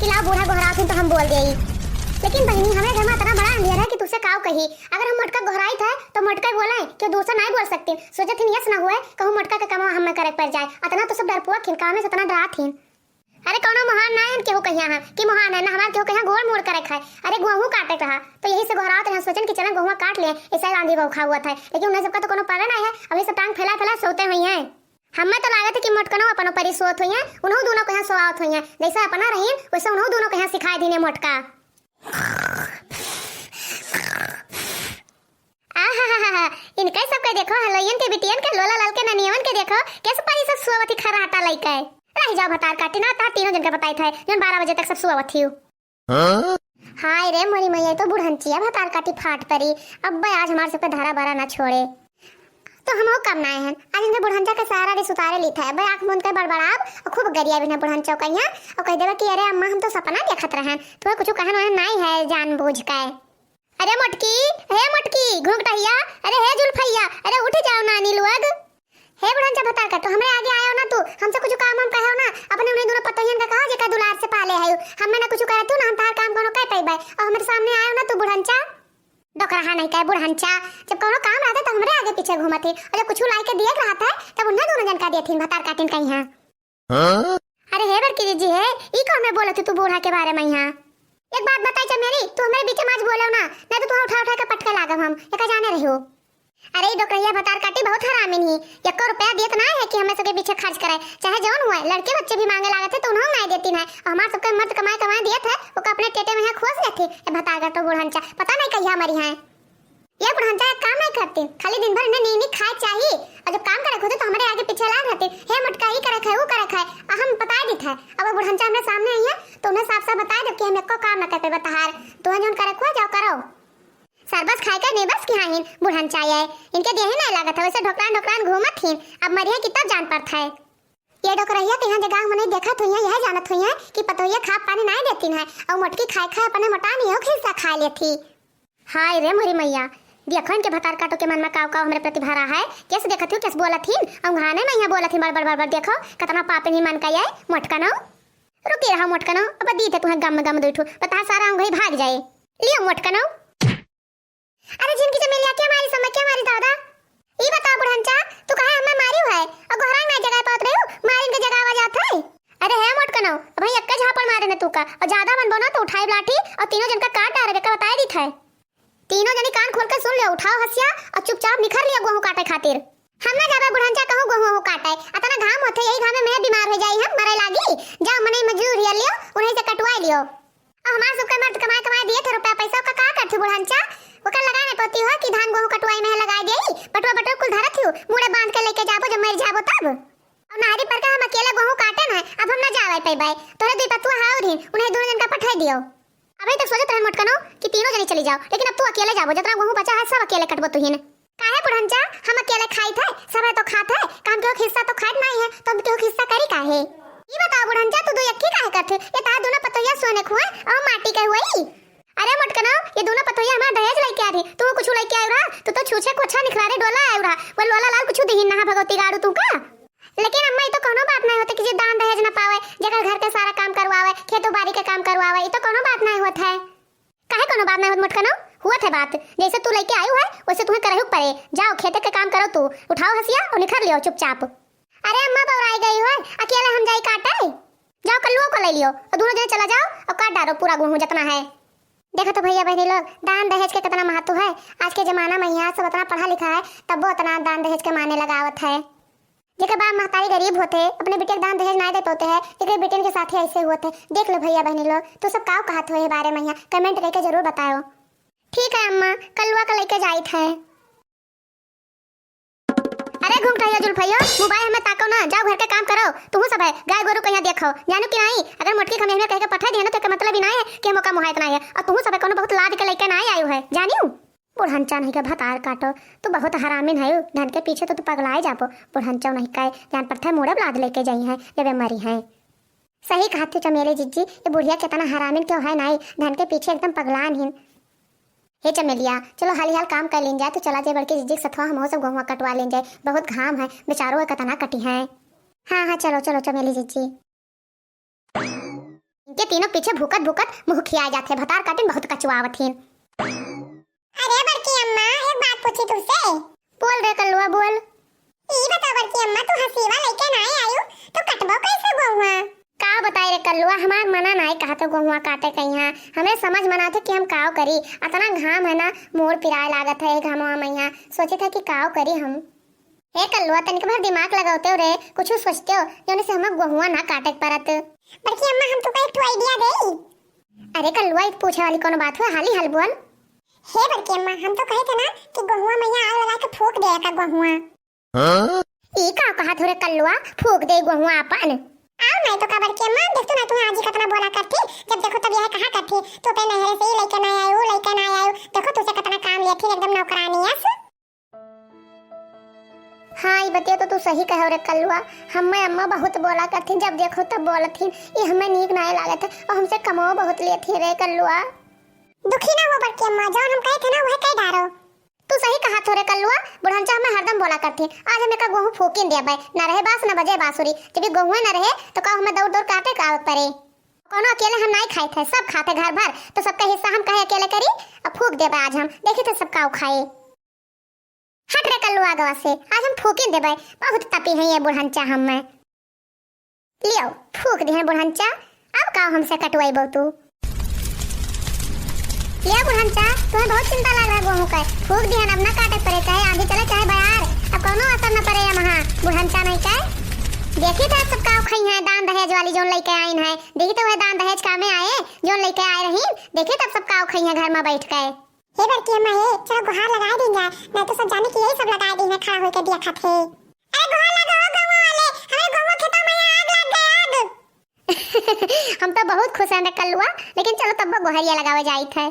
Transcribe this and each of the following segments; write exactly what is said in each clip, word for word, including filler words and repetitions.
लाओ, बूढ़ा गोहरावत हिन तो हम बोल देई। लेकिन बहिनी, हमरे घर में इतना बड़ा अंधेर है कि तुसे काव कही। अगर हम मोटका गोहराइत है तो मोटका बोले, क्यों दूसरा नाहीं बोल सकती। सोचत हिन यस ना हुए, कहूँ मोटका के कमवा हमें करे पड़ जाए। अतना तो सब डरपुआ खिन, कामे से अतना डरात हिन। अरे कौनो महान ना है केहू कहिया हम कि महान है ना, हमार केहू कहिया गोड़ मोड़ करे खाए। अरे गोहूँ काटे रहा तो यही से गोहरावत रहे, सोचन कि चलन गोहुआ काट ले, ऐसा आंधी बौखा हुआ था। लेकिन उन्हें सबका तो कोनो पता नहीं है, अभी सब टांग फैला फैला सोते हुई हैं। हमें तो लागत है कि मोटकनो अपनो परी सोत हुई हैं, उन्हों दोनों कहिया सोआवत हुई हैं। जैसे अपना रहीन वैसे उन्हों दोनों कहिया सिखाए दीने मोटका। आहाहाहा, इनके सबके देखो, हलोयन के बिटियन के, लोला लाल के ननियवन के देखो, कैसे परी सब सोवत ही खर्राटा लइके। रहि जाओ भतार काटी ना, तहार तीनों जन के बताइत है, जौन बारह बजे तक सब सोवत ही। हाँ? हाय रे मोरी मैया, तो बुढ़ंचिया भतार काटी फाट परी। अब बे आज हमार सबके धारा बारा ना छोड़े। तो हमहू कम नाय हन, आज इनके बुढ़ंचा के सहारा रे सुतारे ली था। बे आँख मूंद के बड़बड़ाब और खूब गरिया बिना बुढ़ंचो कहिया और कह देबे कि अरे अम्मा, हम तो सपना देखत रहन, तुम्हें कुछ कहन वहन नाई है जान बूझ के। अरे मोटकी, हे मोटकी, घूंघटहिया, अरे हे जुल्फैया, अरे उठ जाओ नानी लोग। हे बुढ़ंचा भतार का, तो हमरे आगे आयो ना तू, हमसे कुछ काम हम कहो ना, अपने उन्हें दोनों पतोहियन का कहो जेका दुलार से पाले है। हमें ना कुछ कहे तू ना हम तार काम कोनो कह पैबे, और हमरे सामने आयो ना तू बुढ़ंचा। डोकरा है नहीं कहे बुढ़ंचा, जब कोनो काम रहता तो हमरे आगे पीछे घूमत ही, और जब कुछ लाई के दिए रहता है तब उन्हें दोनों जन का देती भतार काटिन कहीं है। हाँ? अरे हे बड़की जीजी हे, ई कौन में बोलत तू बूढ़ा के बारे में यहाँ? एक बात बताई चमेली, तू हमरे बीच में आज बोलो ना, नहीं तो तू उठा उठा के पटके लागब हम, एका जाने रहियो। अरे ई डोकरिया भतार काटी बहुत हरामिन ही, एको रुपया देत ना है कि हमें सबके पीछे खर्च करे, चाहे जौन हुए, लड़के बच्चे भी मांगे लागत है तो उन्हों नहीं देती है, और हमार सबके मर्द कमाए कमाए दियत है, ओका अपने टेटे में है खोस लेती। ए भतार काटो बुढ़ंचा, पता नहीं कहिया मरी है। ये बुढ़ंचा एक काम नहीं करती, खाली दिन भर इन्हें नी नी खाए चाहिए, और जब काम करे होते तो हमारे आगे पीछे लाग रहती, हे मोटका, ई करे खाए, वो करे खाए, आ हम बताए दी था। अब वो बुढ़ंचा हमारे सामने आई है, तो उन्हें साफ साफ बताए दो कि हम एको काम ना करते बताहार, तुम्हें जौन करे खुआ जाओ करो। सरबस खाए कर नहीं बस की हाँ हिन, बुढ़ंचा ये, इनके देही नहीं लागत है, वैसे ढोकरान ढोकरान घूमत हिन, अब मरिए कि तब जान पड़त है। ये डोकरहिया के यहाँ जगह मने देखत हुई है, यह जानत हुई है कि पतोहिया खा पानी नहीं देती है, और मोटकी खाए खाए अपने मोटा नहीं हो खिस्सा खा लेती। हाय रे मोरी मैया, देखो इनके भतार काटो के मन में काव काव हमरे प्रति भरा है। कैसे देखत हो, कैसे बोलत हिन, औंघाने में यहाँ बोलत हिन बड़ बड़ बड़ बड़। देखो कितना पापिन ही मन का ये मोटकनो। रुकी रहा मोटकनो, अब दी थे तुम्हें गम में गम दुई ठो, बता सारा औंघई भाग जाए। लियो मोटकनो। अरे जिनकी चमेलिया क्या मारी समय क्या मारी दादा। ई बताओ बुढ़ंचा, तू कहे हमें मारी है और गोहराई ना जगह पात रहे हो, मारिन के जगह आवाज आत है। अरे है मोटकनो, अब भाई एक्का झापड़ मारे न तू का, और ज्यादा मन बोना तो उठाई लाठी और तीनों जन का काट डारे, बेका बताए दी था। तीनों जनी कान खोल के सुन लियो, उठाओ हसिया और चुपचाप निखर लियो गोहूँ काटे खातिर। हम ना जाबे बुढ़ंचा कहूँ गोहूँ वहूँ काटे, अतना घाम होते, यही घामे में बीमार हो जाई हम, मरे लागी। जाओ मनई मजदूर हिया लियो, उन्हीं से कटवाए लियो। और हमार सबके मर्द कमाए कमाए दिए थे रुपया पैसा, ओका का करथू बुढ़ंचा? ओकर लगा नहीं पड़ती हो कि धान गोहूँ कटवाई में लगा देई, बटुआ बटुआ कुल धरत हूँ, मुड़े बांध के लेके जाबो जब मर जाबो तब। और नहरी पर का हम अकेले गोहूँ काटे ना, अब हम ना जावे पैबे, तोहरे दुई पतुआ हाउ रही, उन्हें दोनों जन का पठाई दियो। अबे तक सोचत रहे मोटकनो कि तीनों जनी चली जाओ, लेकिन अब तू अकेले जाबो, जितना गोहूँ बचा है सब अकेले कटबो तुहिन। काहे बुढ़ंचा, हम अकेले खाई थे, सब है तो खात है, काम के हिस्सा तो खात नहीं है, तो हम के हिस्सा करी काहे? ई बताओ बुढ़ंचा, तू दो यक्की काहे करत है? ये तार दोनों पतोहिया सोने खुए और माटी के हुए ही। अरे मोटकनो, ये दोनों पतोहिया हमार दहेज लेके आ रही, तू कुछ लेके आयो रहा, तू तो छूछे को अच्छा निखरा रे डोला आयो रहा, वो लोला लाल कुछ दिहिन नहा भगवती गाड़ू तू का? लेकिन अम्मा, ये तो कोनो बात नहीं होते कि जे दान दहेज ना पावे, जेकर घर के सारा काम करवावे, खेतों बाड़ी के काम करवावे, ये तो कोनो बात नहीं होत है। काहे कोनो बात नहीं होत मोटकनो? हुआ थे बात, जैसे तू लेके आयु है वैसे तुम्हें करहु पड़े। जाओ खेते के काम करो, तू उठाओ हसिया और निखर लियो चुपचाप। अरे अम्मा बौराई गई हो, अकेले हम जाई काटे? जाओ कल्लुओ को ले लियो और दोनों जने चला जाओ और काट डालो पूरा गोहूँ जितना है। देखा तो भैया बहनी लोग, दान दहेज के कितना महत्व है। आज के जमाना में यहाँ सब इतना पढ़ा लिखा है, तब वो इतना दान दहेज के माने लगावत है। जेकर बाप महतारी गरीब होते, अपने बिटिया के दान दहेज नाय दे पाते हैं, जेकर बेटियन के साथ ही ऐसे हुआ थे। देख लो भैया बहनी लोग, तू सब काव कहत हो ये बारे में, यहाँ कमेंट करके जरूर बताओ। ठीक है अम्मा, कलुआ का लेके जाइत है। अरे घूंघटैया जुल्फैया, मोबाइल हमें ताको ना, जाओ घर के काम करो। तुहू सब है, गाय गोरू कहिया देखो, जानू कि नहीं? अगर मोटकी खमेह में कह के पठा दिया ना, तो एकर मतलब ही नहीं है कि हम ओका मोहायत नहीं है। और तुहू सब है, कोनो बहुत लाद के लेके नहीं आयु है, जानियो? बुढ़नचा नहीं के भतार काटो, तू बहुत हरामिन है, धन के पीछे तो तू पगलाए जाबो। बुढ़नचा नहीं का, जान पड़ता है, मुड़े लाद लेके जाई है, जब ये मरी है। सही कहत हो चमेली जिज्जी, ये बुढ़िया कितना हरामिन क्यों है नाई, धन के पीछे एकदम पगलान हिन। हे चमेलिया, चलो हाली हाल काम कर लीन जाए, तो चला जाए बड़के जिज्जी के सथवा, हम सब गोहुआ कटवा लीन जाए, बहुत घाम है, बेचारो के कितना कटी है। हाँ हाँ, चलो चलो चमेली जिज्जी। ये तीनों पीछे भूकत भूकत मुँह खिया जात है, भतार काटिन बहुत कचुआवत हिन। अरे बड़की अम्मा, एक बात पूछी तुमसे। बोल रे कल्लुआ, बोल। ई बताओ बड़की अम्मा, तू हसीवा लइके नाई आयु, तो कटबो कैसे गोहुआ? का बताई रे कल्लुआ, हमार मना नाई कहत गोहुआ काटे कहिया। हमें समझ मना थे कि हम काव करी, अतना घाम है ना, मोर पिराए लागत है घामवा मैया। सोचे थे कि काव करी हम। ए कल्लुआ, तनिक भर दिमाग लगौते रे, कुछ सोचते हो, जौने से हमें गोहुआ ना काटे के परत। बड़की अम्मा, हम तुका एक ठो idea देई। अरे कल्लुआ, ई पूछे वाली कौनो बात हुआ, हाली हाल बोल। हे बड़की अम्मा, हम तो कहे थे ना कि गोहुआ मैया आग लगा के फूक दे का गोहुआ। हाँ? ई का कहा थोरे कल्लुआ, फूक दे गोहुआ अपन। आओ नहीं तो का बड़की अम्मा, देख तू ना, तू आज ही कतना बोला करती, जब देखो तब यह कहा करती, तू पे नहरे से ही लेके ना आयो, लेके ना आयो, देखो तुझसे कतना काम लेती, एकदम नौकरानी अस। हाँ, ई बतिया तो तू सही कहो रे कल्लुआ। हम्मे अम्मा बहुत बोला करथिन, जब देखो तब बोलथिन। ई हम्मे नीक नाय लागत है और हमसे कमो बहुत लेथिन रे कल्लुआ। दुखी ना हो बड़की अम्मा, जौन हम कहे थे ना, वह कह डारो। तू सही कहा थो रे कल्लुआ, बुढ़नचा हम्मे हरदम बोला करथिन। आज हम एका गोहूँ फूकिन देबे, न रहे बाँस न बजे बाँसुरी। जब ई गोहुए न रहे तो का हम्मे दौड़ दौड़ काटे का आवे पड़े? कोनो अकेले हम नाय खाए थे, सब खाते घर भर, तो सबका हिस्सा हम कहे अकेले करी। अब फूक देबे आज हम, देखी थे सबका खाए। हट रे कल्लू आगवा से, आज हम फूकिन देबै, बहुत तपी है ये बुढ़नचा हम्मे। लियो, फूक दिहन बुढ़नचा, अब का हमसे कटवाइबो तू? लियो बुढ़नचा, तुम्हें बहुत चिंता लाग रहा गोहूँ का, फूक दिहन, अब ना काटे पड़े, चाहे आँधी चले चाहे बयार, अब कौनो असर न पड़े ये महा बुढ़नचा नहीं का। देखी तो सब काव खई हैं, दान दहेज वाली जौन लइके आइन है, देखी तो वह दान दहेज कामे आए, जौन लइके आए रहीन, देखी तब सब काव खई हैं घर में बैठ के। हे बड़की अम्मा, हे, चलो गुहार लगाए दीन जाए, नहीं तो सब जाने कि यही सब लगाए दीन है, खड़ा होके दिया खात है। अरे गुहार लगा हो गौवा वाले, हमारे गौवा खेतों में आग लग गया, आग। हम तो बहुत खुश हैं रे कल्लुआ, लेकिन चलो तब गुहारिया लगावे जाइत है।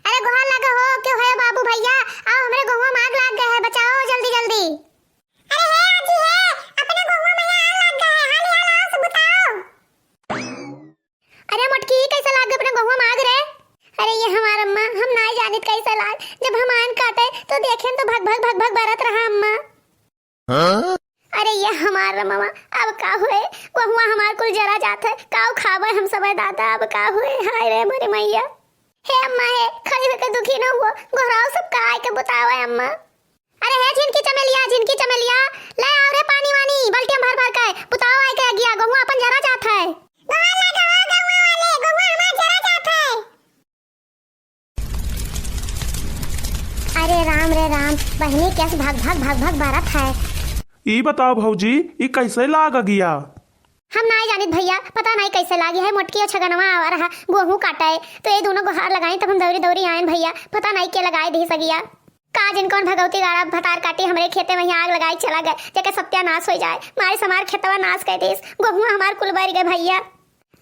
अरे गुहार लगा हो, क्यों है बाबू भैया, आओ हमारे गौवा में आग लग गया है, बचाओ जल्दी जल्दी। अरे हे आजी हे, अपने गौवा में आग लग गया है, हाली हाल आओ सब बताओ। अरे मोटकी, कैसे लाग गए अपने गहुआ में आग रे? अरे ये हमार अम्मा, हम नाय जानित कैसे लाग, जब हम आन काटे तो देखेन तो भग भग भग भग बरत रहा अम्मा। हाँ? अरे ये हमार अम्मा, अब का हुए, गहुआ हमार कुल जरा जात है, काव खावे हम सबे दादा, अब का हुए, हाय रे मोरी मैया। हे अम्मा हे, खड़ी होके दुखी न हुआ, गोहराव सब का आए के बतावे अम्मा। अरे हे झिनकी चमेलिया, झिनकी चमेलिया, ले आओ रे पानी वानी, बाल्टिया भर भर के, बुताओ आए के अगिया, गहुआ अपन जरा जात है। गोहर लागा हो गहुआ वाले, गहुआ हमार जरा जात है। अरे राम रे राम, बहिनी कैस भग भग भग भग बरत है। ई बताओ भौजी, ई कैसे लाग अगिया? हम नाई जानित भैया, पता नाई कैसे लागी है। मोटकी और छगनवा आवा रहा गोहूँ काटे, तो ये दोनों गोहार लगाई, तब हम दौरी दौरी आयन भैया, पता नाई के लगाए दी सगिया। का जिन कौन भगवती गाड़ा भतार काटी हमरे खेते में यहाँ आग लगाई चला गए, जेके सत्यानाश हो जाए। मारे समार खेतवा नाश कर दीस, गोहुआ हमार कुल बर गए भैया।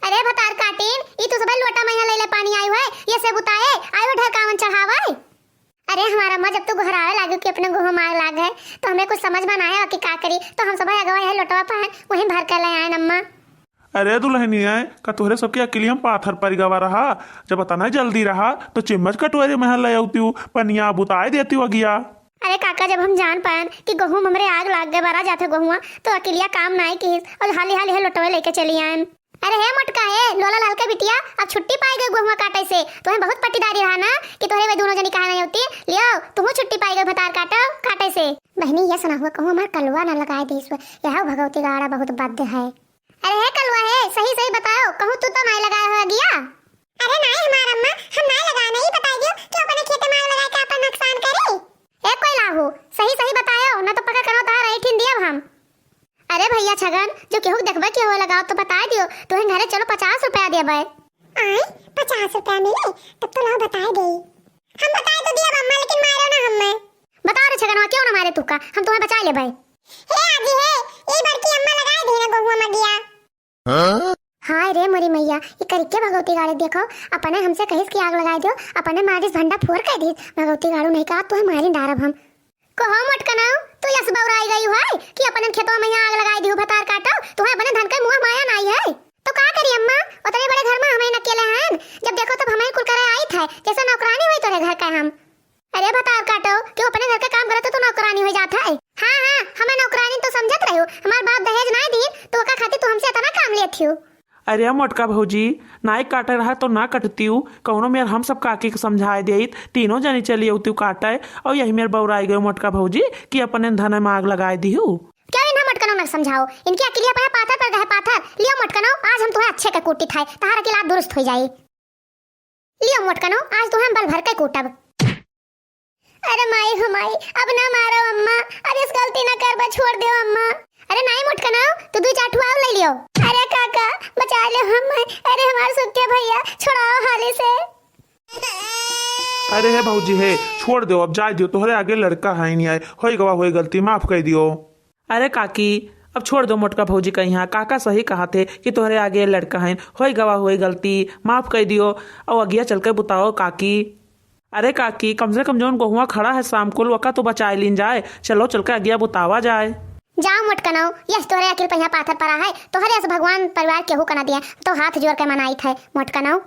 अरे भतार काटीन, ई तू सबे लोटा में यहाँ ले ले पानी आई हुए, ये से बुताए आई हुए ढरकावन चढ़ावे। अरे हमार अम्मा, जब तू गोहरावे लागू कि अपने गोहूँ में आग लाग है, तो हमें कुछ समझ में ना आया कि का करी, तो हम सब अगवा यह लोटवा पाए वहीं भर के ले आए अम्मा। अरे दुल्हनिया, का तोहरे सबके अकिलिया में पाथर परि गवा रहा? जब अतना जल्दी रहा, तो चिम्मच कटोरे में ले आउतिउ, पनिया बुताए देतिउ अगिया। अरे काका, जब हम जान पायन कि गोहूँ में हमरे आग लाग गए, बरा जाते गोहुआ, तो अकिलिया काम नाई किहिस और हाली हाली है लोटवे लेके चली आयन। अरे हे मोटका हे, लोला लाल के बिटिया, अब छुट्टी पाई गई गोहुआ काटे से। तोहे बहुत पट्टीदारी रहा ना कि तोहरे वे दोनों जनी कहा नहीं होती। लियो, तुहू छुट्टी पाई गई भतार काटो, काटे से। बहनी, ये सुना हुआ कहूँ हमार कलुआ ना लगाए दीस हुआ। यह भगवती गाड़ा बहुत बद्ध है। अरे हे कलुआ हे, सही सही बताओ, कहूँ तू तो नाई लगाए हो अगिया? अरे नाई हमार अम्मा, हम नाई लगाए, नहीं बताई दियो कि अपने खेते में आग लगाए के अपन नुकसान करी। ए कोई लाहू, सही सही बताओ, ना तो पका करो तार ऐठिन दिया हम। अरे भैया छगन, जो केहू के देखबे के हो लगाओ तो बताए दियो, तुहे घरे चलो पचास रुपया देबे। आय, पचास रुपया मिले, तब तो लाओ बताए दे। हम बताए तो दिया अम्मा, लेकिन मारो ना हमें। बताओ रे छगनवा, क्यों ना मारे तू का, हम तुम्हें बचा लेबे। हे आजी हे, ई बड़की अम्मा लगाए दी ना गोहुआ मगिया। हाँ? हाय रे मोरी मैया, ई करिके भगवती गाड़ी देखो, अपने हमसे कहिस कि आग लगाए दियो, अपने मारिस भंडा फोर कह दीस। भगवती गाड़ू नहीं कहा, तुहे मारी डारब हम। कहो मटकनाऊ, तू यस बौराई गई है कि अपने खेतवा में यहाँ आग लगाई दियो भतार काटो, तुम्हें अपने धन के मुँह माया नाई है। तो का करी अम्मा, उतने बड़े घर में हमें अकेले हैं, जब देखो तब हमें कुल करे आई थे, जैसे नौकरानी हुई तोरे घर का हम। अरे भतार काटो, क्यों अपने घर का काम करे तो तू नौकरानी हो जात है? हाँ, हाँ, हमें नौकरानी तो समझत रहो, हमार बाप दहेज नाई दीन, तो ओका खातिर तू हमसे इतना काम लेत हो। अरे मोटका भौजी, नाई काटे रहा तो ना कटतिउ, कौनो मेर हम सब काकी के समझाए देइत, तीनों जनी चली अउतिउ काटे। और यही मेर बौराई गयो मोटका भौजी कि अपने धने में आग लगाए दिहु। क्या इन्हें मोटकनो न समझाओ, इनकी अकिलिया पे है पाथर पर गए पाथर। लियो मोटकनो, आज हम तुम्हें अच्छे के कूटी थाए, तहार अकिल आज दुरुस्त हो जाई। लियो मोटकनो, आज तुम्हें बल भर के कूटब। अरे माई हो माई, अब ना मारो अम्मा, अब इस गलती ना करबा, छोड़ दियो अम्मा। अरे नाई मोटकनो, तू दू चार ठुआ ले लियो। अरे काका, बचा ले हम। अरे हमार सुखे भैया, छोड़ाओ हाली से। अरे हे भौजी हे, छोड़ दियो, अब जाए दियो, तोहरे आगे लड़का है नहीं आए, होई गवा होई गलती, माफ कर दियो। अरे काकी, अब छोड़ दो मोटका भौजी का यहाँ, काका सही कहा थे कि तोहरे आगे लड़का है, होई गवा होई गलती, माफ कर दियो। और अगिया चल के बुताओ काकी। अरे काकी, कम से कम जौन गोहुआ खड़ा है शाम कुल, वका तो बचाए लीन जाए। चलो चल के अगिया बुतावा जाए। जाओ मोटकनो, यस तोहरे अकिल पहिया पाथर पड़ा है, तोहरे अस भगवान परिवार केहू का ना दिए, तो हाथ जोड़ के मनाइत है मोटकनो।